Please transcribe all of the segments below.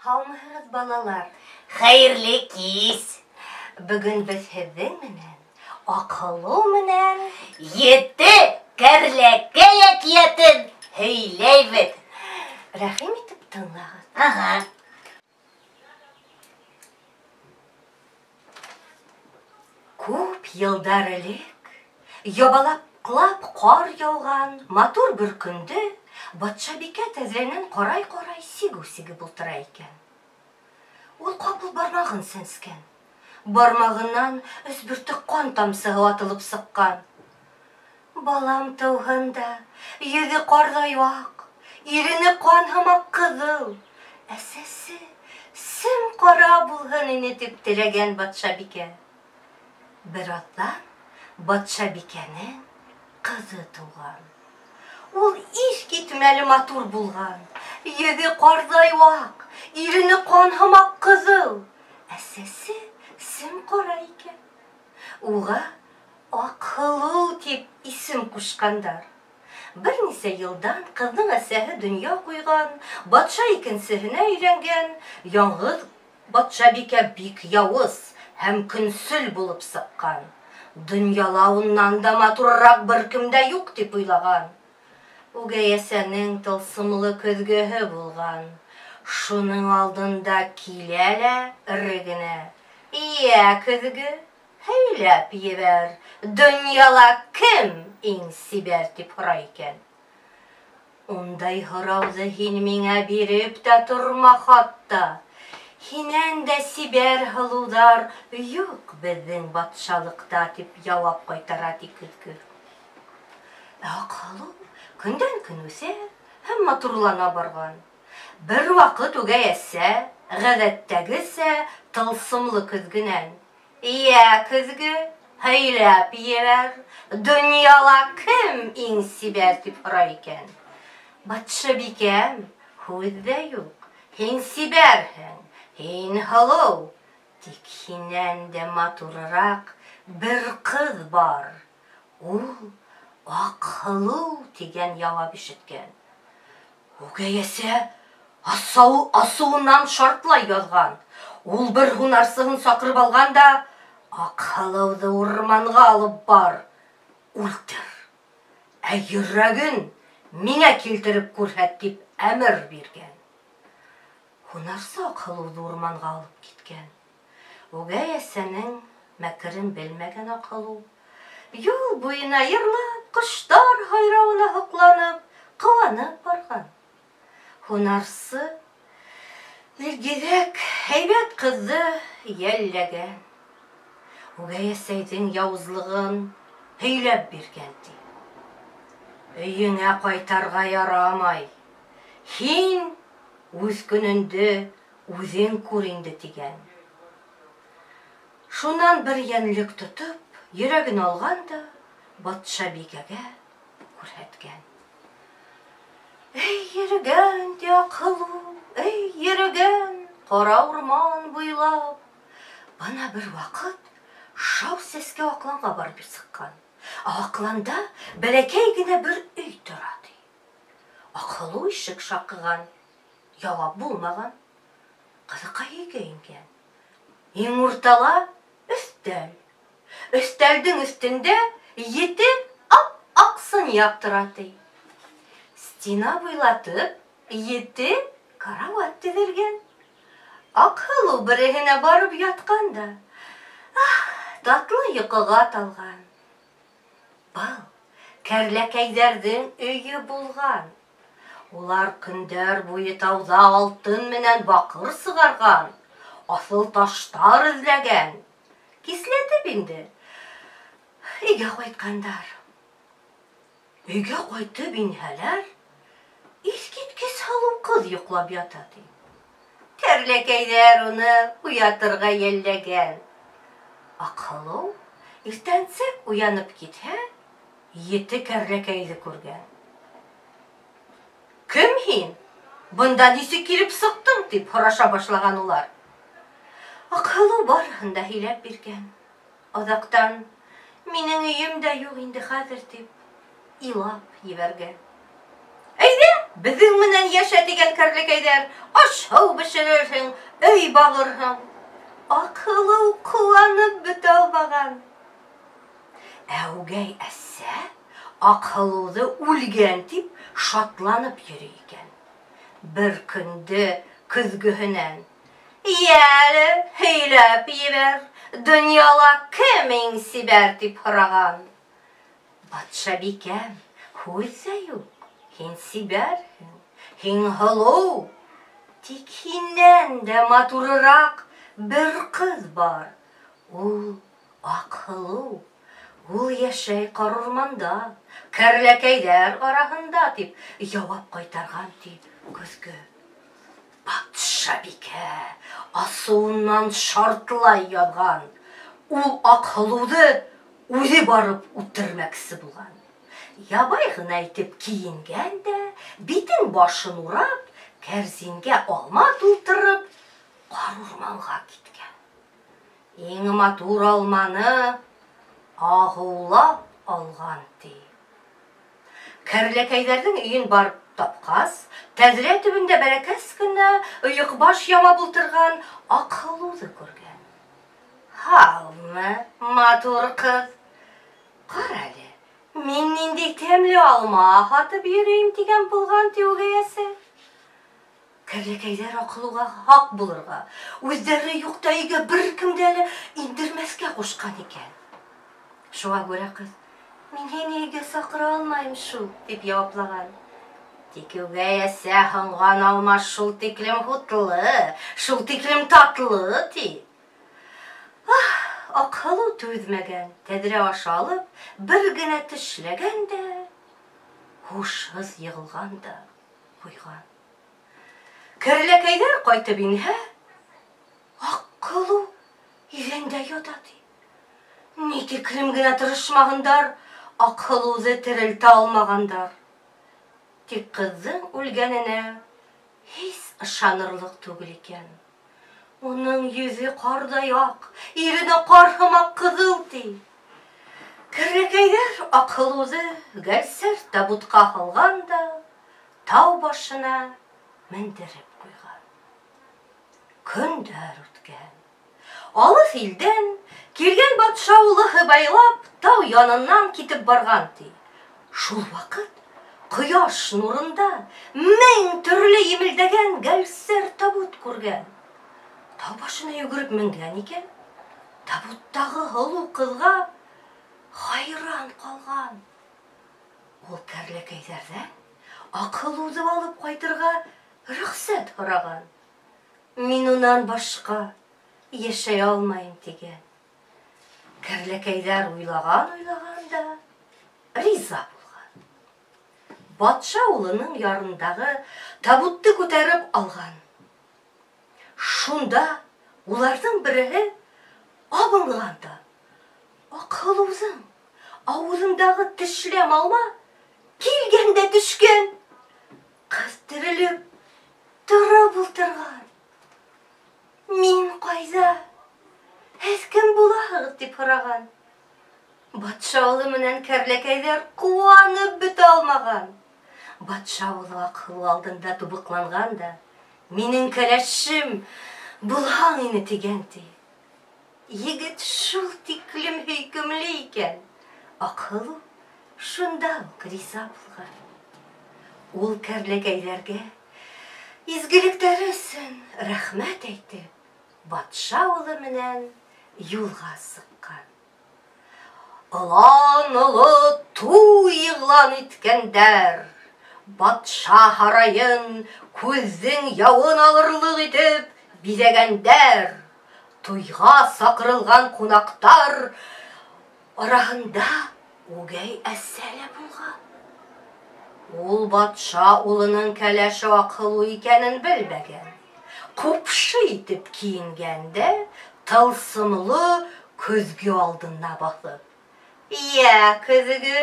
Һаумыһығыҙ, балалар! Хәйерле кис! Бөгөн беҙ һеҙҙең менән Аҡһылыу менән Ете кәрләкәй әкиәтен һөйләйбеҙ. Рәхим итеп тыңлағыҙ. Ага. Күп йылдар элек ябалаҡлап ҡар яуған матур бер көндө батшабикә тәҙрәнән ҡарай-ҡарай сигеү сигеп ултыра икән. Ул ҡапыл бармағын сәнскән. Бармағынан өс бөртөк ҡан тамсыһы атылып сыҡҡан. Балам тыуһын да, йөҙө ҡарҙай аҡ, ирене ҡан һымаҡ ҡыҙыл, әсәсе сем ҡара булһын ине, тип теләгән батшабикә. Бер аҙҙан батшабикәнең ҡыҙы тыуған. Ул иҫ китмәле матур булған, йөҙө ҡарҙай аҡ, ирене ҡан һымаҡ ҡыҙыл, әсәсе сем ҡара икән. Уға Аҡһылыу тип исем ҡушҡандар. Бер нисә йылдан ҡыҙҙың әсәһе донъя ҡуйған, батша икенсеһенә өйләнгән. Яңғыҙ батшабикә бик яуыз һәм көнсөл булып сыҡҡан. Донъяла унан да матурыраҡ бер кем дә юҡ тип уйлаған. Үгәй әсәнең тылсымлы көҙгөһө булған. Шуның алдында килә лә эре генә: "Йә, көҙгө, һөйләп ебәр, донъяла кем иң сибәр?" — тип һорай икән. Ундай һорауҙы һин миңә биреп тә торма хатта. Һинән дә сибәр һылыуҙар юҡ беҙҙең батшалыҡта, тип яуап ҡайтара ти көҙгө. Ә Аҡһылыу көндән көн үҫә һәм матурлана барған. Бер ваҡыт үгәй әсә, ғәҙәттәгесә, тылсымлы көҙгөнән: "Йә, көҙгө, һөйләп ебәр, донъяла кем иң сибәр?" — тип һорай икән. Батшабикәм, һүҙ ҙә юҡ, һин сибәрһең, һин һылыу. Тик һинән дә матурыраҡ бер ҡыҙ бар. Ул Аҡһылыу, тигән яуап ишеткән. Үгәй әсә асыуынан шартлай яҙған. Ул бер һунарсыһын саҡырып алған да: "Аҡһылыуҙы урманға алып бар, үлтер, ә йөрәген миңә килтереп күрһәт", — тип әмер биргән. Һунарсы Аҡһылыуҙы урманға алып киткән. Үгәй әсәнең мәкерен белмәгән Аҡһылыу юл буйына йырлап, ҡоштар һайрауына һоҡланып, ҡыуанып барған. Һунарсы илгиҙәк һәйбәт ҡыҙҙы йәлләгән. Үгәй әсәйҙең яуызлығын һөйләп биргән ти. Өйөңә ҡайтырға ярамай. Һин үҙ көнөндө үҙең күр инде, тигән. Шунан бер йәнлек тотоп, йөрәген алған да батшабикәгә күрһәткән. Эй йөрөгән ти Аҡһылыу, эй йөрөгән ҡара урман буйлап. Бына бер ваҡыт шау сәскә аҡланға барып сыҡҡан. Ә аҡланда бәләкәй генә бер өй тора ти. Аҡһылыу ишек шаҡыған, яуап булмаған. Ҡыҙыҡай өйгә ингән. Иң уртала өҫтәл. Өҫтәлдең өҫтөндә ете ап-аҡ сынаяҡ тора ти. Стена буйлатып ете карауат теҙелгән. Аҡһылыу береһенә барып ятҡан да, ах, татлы йоҡоға талған. Был кәрләкәйҙәрҙең өйө булған. Улар көндәр буйы тауҙа алтын менән баҡыр сығарған, аҫыл таштар эҙләгән. Кисләтеп инде өйгә ҡайтҡандар. Өйгә ҡайтып инһәләр, иҫ киткес һылыу ҡыҙ йоҡлап ята ти. Кәрләкәйҙәр уны уятырға йәлләгән. Аҡһылыу иртәнсәк уянып китһә, ете кәрләкәйҙе күргән. Кем һин? Бында нисек килеп сыҡтың? — тип һораша башлаған улар. Аҡһылыу барыһын да һөйләп биргән. Аҙаҡтан: "Минең өйөм дә юҡ инде хәҙер", — тип илап ебәргән. Әйҙә, Беҙҙең менән йәшә тигән кәрләкәйҙәр, аш-һыу бешерерһең, өй бағырһың. Аҡһылыу ҡыуанып бөтә алмаған. Ә үгәй әсә Аҡһылыуҙы үлгән тип шатланып йөрөй икән. Бер көндө көҙгөһөнән: "Йәле, һөйләп ебәр, донъяла кем иң сибәр?" тип һораған. Батшабикәм, һүҙ ҙә юҡ, һин сибәрһең, һин һылыу. Тик һинән дә матурыраҡ бер ҡыҙ бар. Ул Аҡһылыу. Ул йәшәй ҡарурманда, кәрләкәйҙәр араһында, тип яуап ҡайтарған, ти, көҙгө. Батшабикә асыуынан шартлай яҙған. Ул Аҡһылыуҙы үҙе барып үтермәксе булған. Ябай ғына итеп кейенгән дә, битен-башын урап, кәрзингә алма тултырып, ҡарурманға киткән. Иң матур алманы ағыулап алған, ти. Кәрләкәйҙәрҙең өйөн барып тапҡас, тәҙрә төбөндә бәләкәс кенә ойоҡбаш ямап ултырған Аҡһылыуҙы күргән. Һаумы, матур ҡыҙ! Ҡара әле, мин ниндәй тәмле алма һатып йөрөйөм, тигән булған, ти үгәй әсә. Кәрләкәйҙәр Аҡһылыуға һаҡ булырға, үҙҙәре юҡта өйгә бер кемде әле индермәҫкә ҡушҡан икән. Шуға күрә ҡыҙ: "Мин һине өйгә саҡыра алмайым шул", тип яуаплаған. Тик үгәй әсә һынған алма шул тиклем һутлы, шул тиклем татлы, ти. Аһ, Аҡһылыу түҙмәгән, тәҙрә аша алып, бер генә тешләгән дә, һушһыҙ йығылған да ҡуйған. Кәрләкәйҙәр ҡайтып инһә, Аҡһылыу иҙәндә ята, ти. Ни тиклем генә тырышмағандар, Аҡһылыуҙы терелтә алмағандар. Тик ҡыҙҙың үлгәненә һис ышанырлыҡ түгел икән. Уның йөҙө ҡарҙай аҡ, ирене ҡар һымаҡ ҡыҙыл, ти. Кәрләкәйҙәр Аҡһылыуҙы гәлсәр табутҡа һалған да тау башына мендереп ҡуйған. Көндәр үткән. Алыҫ илдән килгән батша улы һыбайлап тау янынан китеп барған, ти. Шул ваҡыт ҡояш нурында мең төрлө емелдәгән гәлсәр табут күргән. Тау башына йүгереп менгән икән, табуттағы һылыу ҡыҙға хайран ҡалған. Ул кәрләкәйҙәрҙән Аҡһылыуҙы алып ҡайтырға рөхсәт һораған. Мин унан башҡа йәшәй алмайым, тигән. Кәрләкәйҙәр уйлаған-уйлаған да риза булған. Батша улының ярындағы табутты күтәреп алған. Шунда уларҙың береһе абынған да, Аҡһылыуҙың ауыҙындағы тешләм алма килгән дә төшкән. Ҡыҙ терелеп тороп ултырған. Мин ҡайҙа? Һеҙ кем булаһығыҙ? Тип һораған. Батша улы менән кәрләкәйҙәр ҡыуанып бөтә алмаған. Батша улы Аҡһылыу алдында тубыҡланған да, минең кәләшем булһаң ине, тигән, ти. Егет шул тиклем һөйкөмлө икән. Аҡһылыу шунда уҡ риза булған. Ул кәрләкәйҙәргә изгелектәре өсөн рәхмәт әйтеп, батша улы менән юлға сыҡҡан. Олан оло туй иғлан иткәндәр. Батша һарайын күҙҙең яуын алырлыҡ итеп биҙәгәндәр. Туйға саҡырылған ҡунаҡтар араһында үгәй әсә лә булған. Ул батша улының кәләше Аҡһылыу икәнен белмәгән. Ҡупшы итеп кейенгән дә, тылсымлы көҙгө алдына баҫып: "Йә, көҙгө,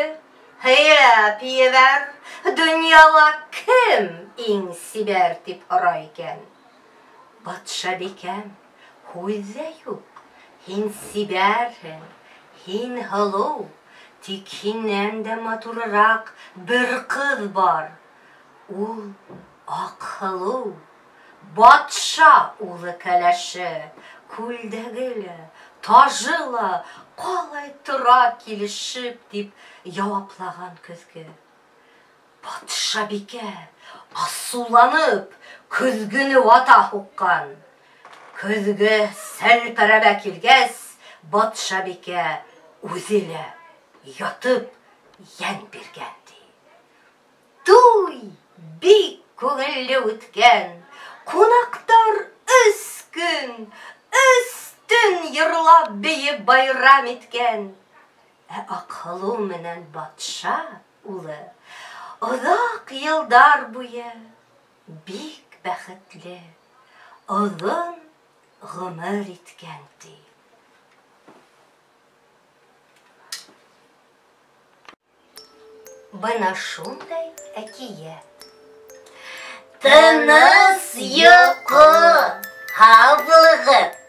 һөйләп ебәр, донъяла кем иң сибәр?" тип һорай икән. Батшабикәм, һүҙ ҙә юҡ, һин сибәрһең, һин һылыу, тик һинән дә матурыраҡ бер ҡыҙ бар. Ул Аҡһылыу, батша улы кәләше, күлдәге лә, тажы ла ҡалай тора килешеп, тип яуаплаған көҙгө. Батшабикә асыуланып көҙгөнө вата һуҡҡан. Көҙгө сәлпәрәмә килгәс, батшабикә үҙе лә ятып йән биргән, ти. Туй бик күңелле үткән. Ҡунаҡтар өс көн, өс төн йырлап бейеп байрам иткән. Ә Аҡһылыу менән батша улы оҙаҡ йылдар буйы бик бәхетле, оҙон ғүмер иткән, ти. Бына шундай әкиәт. Тыныс йоҡо, һау булығыҙ.